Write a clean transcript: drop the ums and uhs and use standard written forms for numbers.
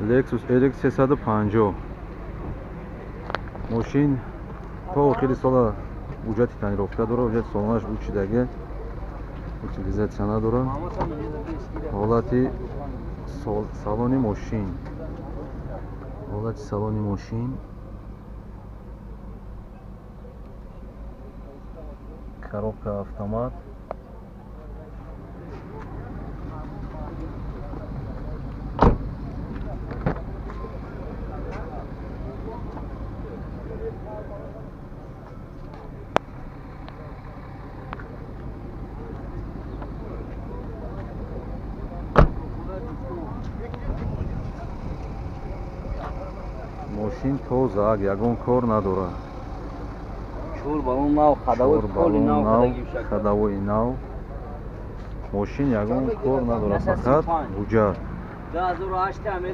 Lexus RX 350. Мошин то охири сола ҳуҷҷати тонировка дорад, ҳуҷҷати солонаш учидаги, утилизатсия надорад. Ҳолати салони мошин. Ҳолати салони мошин. Коробка автомат. Мошин тоза, ягон кор надорад. Чор баллон нав, ходовой нав, ходовой нав. Мошин ягон кор надорад, фақат ҳуҷҷат. 2008 Америка.